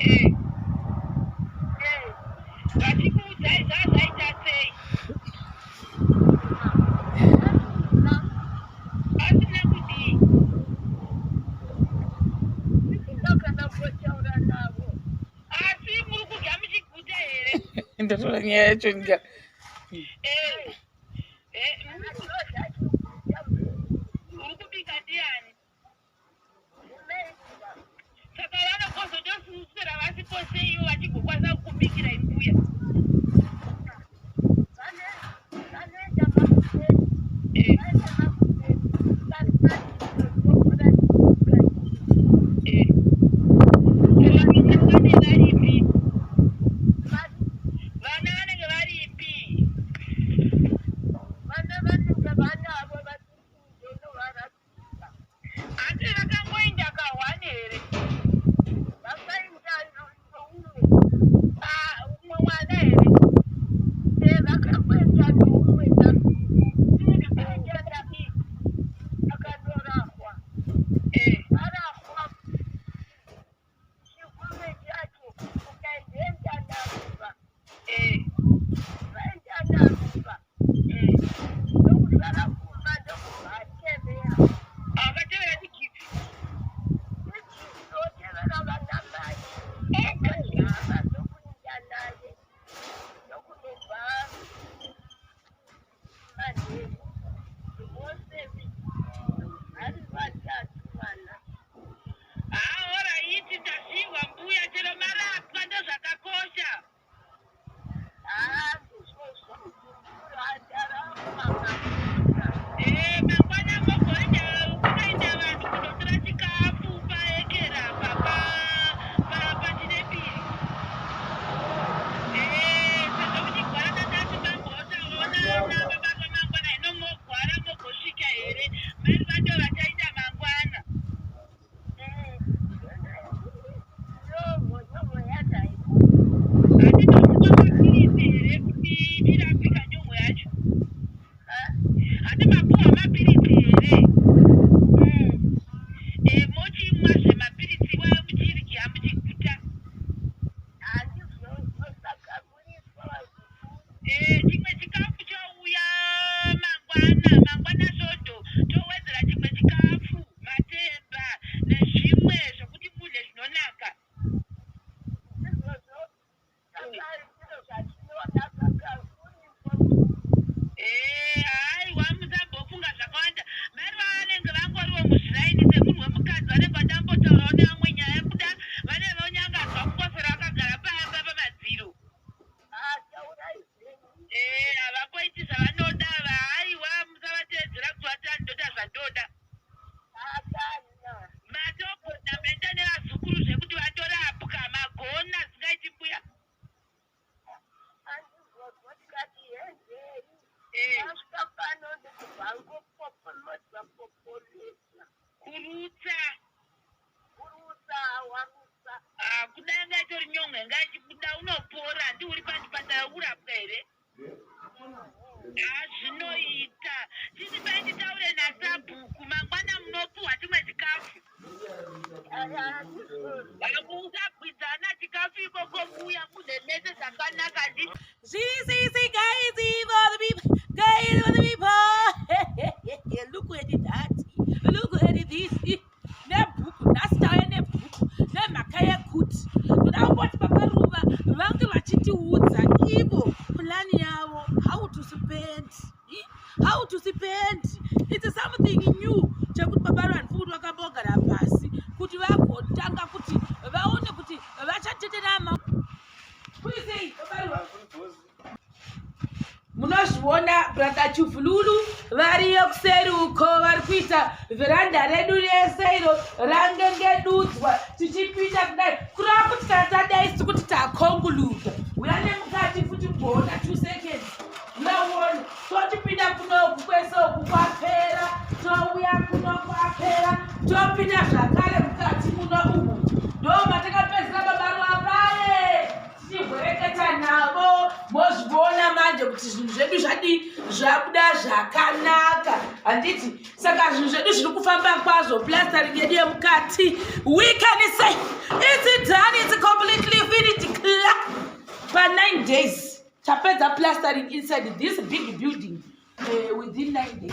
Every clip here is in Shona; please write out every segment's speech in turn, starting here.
Eh. Eh. Vachikuudzai zvazvaita sei? Asina kudii? Asi muri kudya muchiguta here? Ndatora nyaya yacho ndika. Eh. Eh, muri kubika ndiani? Saka vanogozotoswera vasipo sei ivo vachigokwanisa kukubikira imbuya? Eh. Eh. Vana vanenge varipi? Vana vanenge varipi? Vana vanenge vanavo vachikuzonovarapisa. Asi vakangoinda kahwani here? Vakainda noumwe. Ah, umwe mwana here? Eh, vakangoenda noumwe ndaenda akandorahwa. Eh. Arahwa chikume chacho ukaenda naruva. Eh. Vaenda naruva. Mm. Ndokusara kumba ndokubva atevera. Akatevera chigidzi. Ndotevera vana mai. Vakahamba ndokuenda naye. Ndokunobva manheru. Vose vari vatatu vana. Ah, oraiti tazviwa mbuya chero marapwa ndozvakakosha. Ah, ndizvozvo. Ataramba Eh, mangwana mogoenda kunoenda vanhu kunotora chikafu paekera pa pa pa pachinepiri. Eh, sezvo muchigwara tatati mambotaona nababa vamangwana hino mogwara mogosvika here mai vacho vachaita mangwana. Handitokupa mapiritsi here kuti tirapika nyongo yacho? Handi mapuwa mapiritsi here? Eh, mochimwa zvemapiritsi iwayo muchidya muchiguta. Eh, chimwe chikafu chouya mangwana, mangwana svondo towedzera chimwe chikafu, matemba nezvimwe zvokuti mudye zvinonaka. Eh, haiwa musambofunga zvakawanda. Mai vanenge vangoriwo muzviraini semunhu wemukadzi vanenge vachambotaurawo nevamwe nyaya kuda vanenge vonyangadzwa kungoswera vakagara pamba pamadziro. Eh, havamboiti zvavanoda ava. Haiwa musavateedzera kuti vati andoda zvandoda. Matogona maita nevazukuru zvekuti vatorapwa magona zvingaiti mbuya. Eh. Kurutsa. Ah, kuda yanga itori nyongo yanga ichibuda unopora handi uri pachipatara urapwa here? Ah, zvinoita chitipai titaure nasabhuku mangwana munopuhwa chimwe chikafu. Musagwidzana chikafu ikoko mbuya mudye mese zvakanaka ndi Zviri sei guys, for the people, guys for the people. Look at that. Look at this. Nebhuku, nhasi tauya nebhuku nemhaka yekuti toda kumboti baba Ruva vange vachitiudza ivo plan yavo how to spend. How to spend. It's something new chekuti baba Ruva handifungi kuti vakambogara pasi kuti vagotanga kuti vaone kuti vachateterama. Kuisei baba Ruva? Munozviona brother Chuvululu variyo kuseri uko vari kuita veranda redu rese iro rangengedudzwa tichipinda kudai kureva kuti kana tadai isu kuti takonguluda uya nemukati futi mboona 2 seconds uya uone tochipinda kunoku kwese uku kwapera touya kuno kwapera topinda zvakare mukati muno umu ndo matakapedzera baba rwapaye tichihwereketa navo mozviona manje kuti zvinhu zvedu zvadii zvabuda zvakanaka handiti saka zvinhu zvedu zviri kufamba kwazvo plastering yedu yemukati we can say it's done, it's completed. Days tapedza plastering inside this big building within 9 days.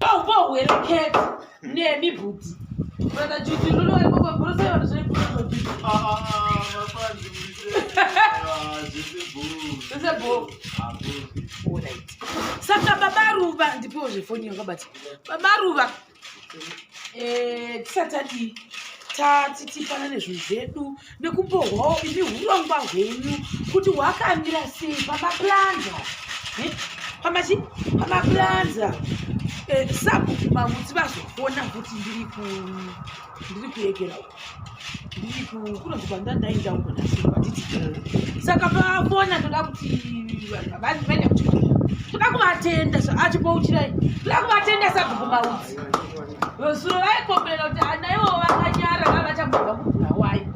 Bohwereketa nemi bhuti brother Juju Lulu vari koko vanhu zveibhuti. Zvese bho. Alright. Saka baba Ruva, ndipiwo zvefoni yakabata baba Ruva. Tisati tadii, tati tifanane zvinhu zvedu nekumbohwawo imi urongwa hwenyu kuti hwakamira sei pamaplanza. Pamachi pamaplanza. Sabhuku Mavutsi vazofona kuti ndiri kuyekera uko, ndiri kunonzi kwandandaenda uko nhasi kwatiti. Saka pafona toda kuti vanhu vaende kuchikoro. Toda kuvatenda achipouchirai, toda kuvatenda sabhuku Mautsi. Zuro vaikomberera kuti ana ivo vakanyara vava vachangobva kuBulawayo,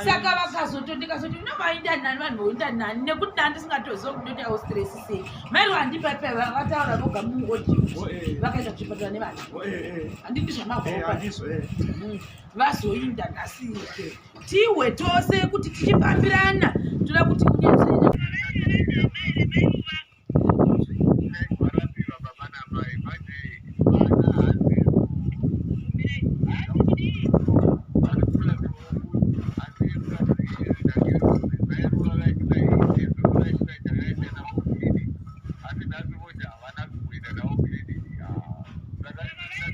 saka vakazoto ndikazoti unovainda nani, vanhu voinda nani, nekuti ndandisingatoziva kuti ndoitawo stress sei. Mairo handipape vataura voga muaudio, vakaenda kuchipatara nevana, handiti zvamabvopa vazoinda nhasi tihwe tose kuti tichifambirana. Toda kuti unyatsoenda. Varapiwa baba namai manje vana hanzi vari kurapiwa asi vairuva vaitira takaenda navo clinic, asi nhasi voti havana kuenda navo clinic. Saka ini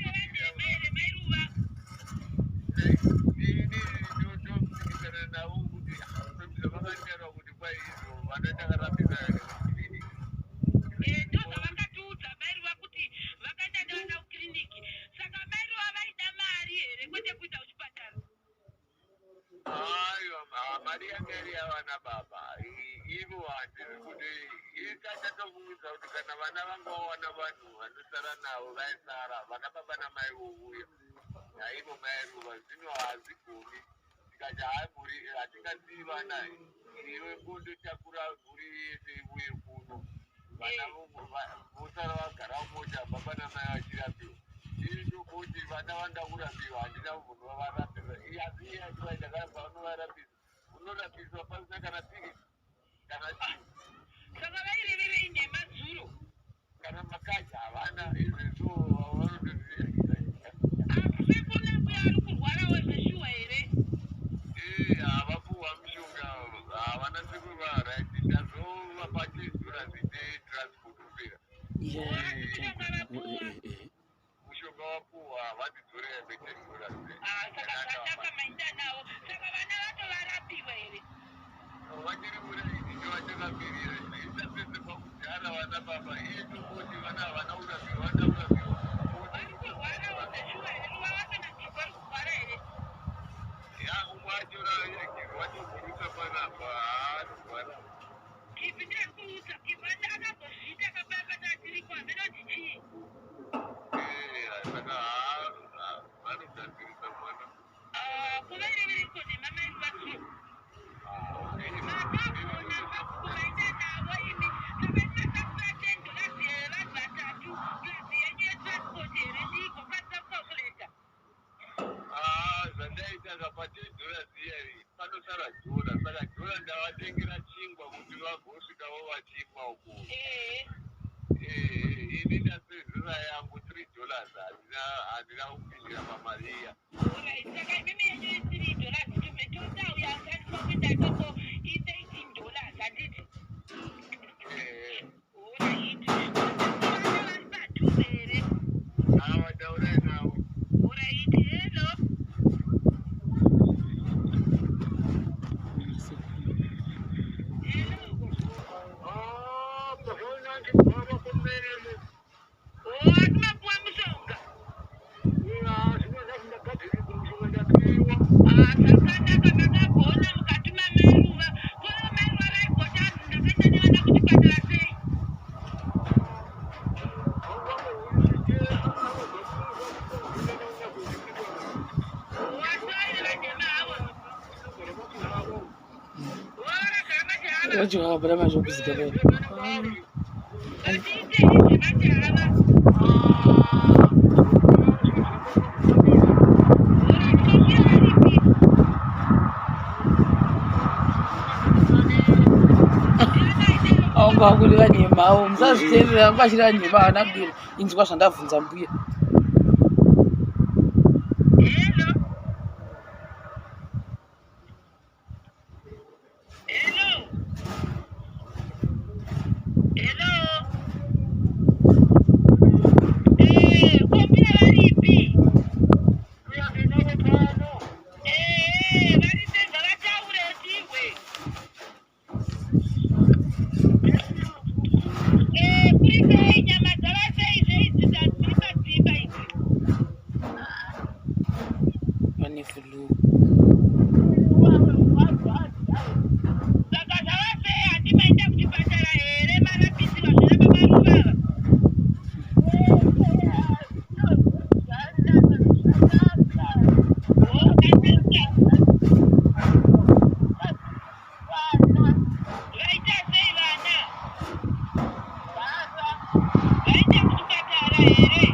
ndopikisana navo kuti zvavakataura kuti kwai izvo vana takarapisa clinic. Ndozvavakatiudza mairuva kuti vakaenda nevana kukiriniki. Saka mairuva vaida mari here, kwete kuita kuchipatara? Aiwa, mari yanga iri yavana baba. Ivo handizi kuti ikachatofungidza kuti kana vana vanga vawana vanhu vanosara navo, vaisara vana baba namai vouya naivo mairuva. Zvino hazigoni, tikati hai, mhuri hatingasii vana, iwe kundotakura mhuri yese iuye kuno, vana vosara vagara mota, baba namai vachirapiwa. Ini ndokuti vana vanoda kurapiwa, handina munhu vavarapisa, asi iye achivaita kana paunovarapisa unorapiswa pasina kana pirisi kana chii. Saka vaireverei nhema zuro? Kana makaji havana izvezvo vanotoziva. Sekuna mbuya ari kurwarawo zveshuwa here? Ee, havapuwa mishonga, havana sekuva right. Ndazovapa $10 netransport kupera. Mishonga vapuwa? Mushonga wapuwa, vatidzorera ne$10. Saka zvataka maenda navo, saka vana vato varapiwa here? Vachiri muraini, ndovachakamirira ita pese pakudhara vana baba. Iye tongoti vana havana kurapiwa, vada kurapiwa. Vari kurwarawo zveshuwa here ruva vakana kuti vari kurwara here? Ya, umwe achora watoburusa panapa, haarwara. Kipi ndiari kuutsa kipi akambozviita kapapata tiripo, hameno kuti chii. Saka vanogadzirisa mwana. Kuvarevereko nhema mairuva zuro makagona kuvaenda navo imi. Saka imasakura $10 yevanhu vatatu plus yenyu yetransport here? Ndigokwanisa kucalculata. Zvandaita kapa $10 iyari panosara dhora, saka dhora ndavatengera chingwa kuti vagosvikawo vachimwa uko. Ini ndasezera yangu $3, handina kupindira pamari iya. Alright, saka imimi yenyu i$3, total yashandiswa kuenda ikoko i$13, handiti? Alright, vana vari padhuze here? Ava taurai navo. Alright, hello. Hello. Paona ndibhora kumene. Oh, atimapuwa mushonga? Ndakapiwa. Ah, zvakanaka, makagona mukatuma mairuva. Koyo mairuva vaigota ndakaenda nevana kuchipatara sei? Wasoire vanhema havo vavaragara majava. Vacho vakabhara mazvokuzika paya. Vatiite izvemajava. Ora, varipi? Vanga vakureva nhemawo, musazviteerera, vanga vachireva nhema, havana kudero. Inzwa zvandabvunza mbuya. Hello. Hello. Hello. Eh, ko mbuya varipi? Eh, vari sei ngavataure tiwe. Eh, kuri sei nyama dzava sei zveidzi dzadzimba dzimba idzi? Vane flu. Saka zvava sei handi maenda kuchipatara here marapisiwa zvana baba Ruva? Oh, kanaka. Vaita sei vana? Vaenda kuchipatara here?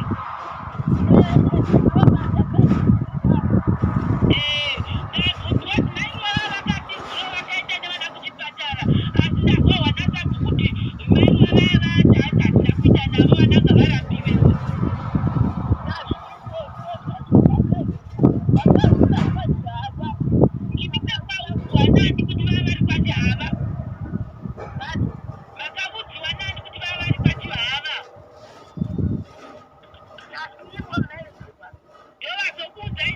Eh, ndazonzwa kuti mai Ruva vakati zuro vakaenda nevana kuchipatara, asi ndazohwa nasabhuku kuti mai Ruva vaya vati hanzi handina kuita navo vana ngavarapiwe. Imi makaudzwa nani kuti vava vari kwaChihava? Makaudzwa nani kuti vava vari kwaChihava? Ndovazokuudzai